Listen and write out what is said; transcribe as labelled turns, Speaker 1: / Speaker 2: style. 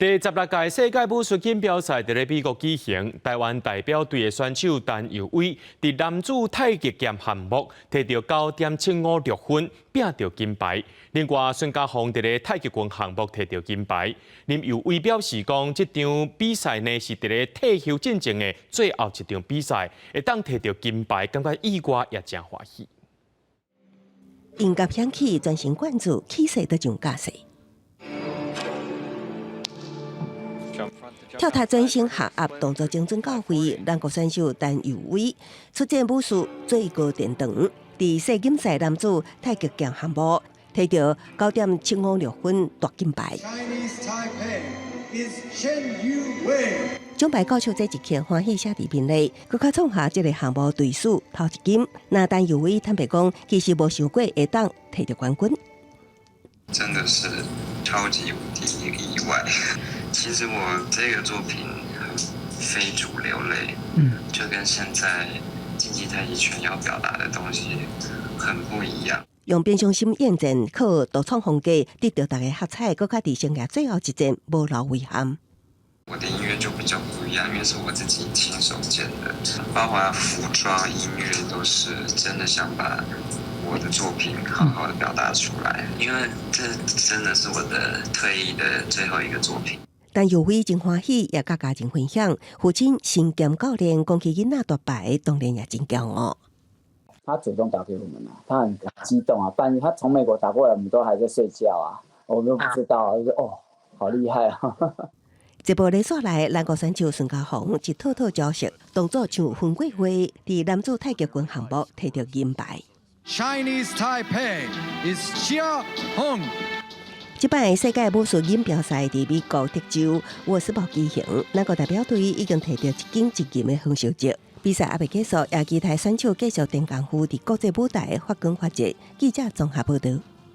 Speaker 1: 第十六屆世界武術錦標賽佇咧美國舉行，台灣代表隊的選手陳佑威佇男子太極劍項目提著9.756分，拼著金牌。另外，孫家宏佇咧太極拳項目提著金牌。林佑威表示講，這場比賽呢是佇咧退休進前的最後一場比賽，會當提著金牌，感覺意外也誠歡喜。
Speaker 2: 音樂響起，全神貫注，氣勢都上架勢。跳踢轉身下壓動作精準到位，咱國選手陳佑威出戰武術最高殿堂，佇世錦賽男子太極劍項目提著9.756分奪金牌。獎牌到手這一刻，歡喜寫佇面內，閣較創下這个項目隊史頭一金。那陳佑威坦白講，其實無想過會當提著冠軍。
Speaker 3: 真的是超級無敵意外。其實我這個作品很非主流類，就跟現在競技太極拳要表達的東西很不一樣。
Speaker 2: 用平常心應戰，靠獨創風格得到大家喝彩，閣較佇生涯最後一戰無留遺憾。
Speaker 3: 我的音樂就比較不一樣，因為是我自己親手剪的，包括服裝、音樂都是真的想把我的作品好好的表達出來，因為這真的是我的退役的最後一個作品。
Speaker 2: 陳佑威真歡喜，也佮家人分享。父親身兼教練，講起囡仔奪牌，當然也真驕傲。
Speaker 4: 他主動打給我們啊，他很激動啊，半夜他從美國打過來，我們都還在睡覺啊，我們都不知道，就說哦，好厲害啊！
Speaker 2: 直播連續來，咱國選手孫家宏一套套招式，動作像粉桂花，佇男子太極拳項目提著銀牌。
Speaker 5: Chinese Taipei is Chia Hong。
Speaker 2: 這擺世界武術錦標賽佇美國德州沃斯堡舉行，咱國代表隊已經提著一金一銀的好成績。比賽猶未結束，也期待選手繼續練功夫，佇國際舞台發光發熱。記者綜合報導。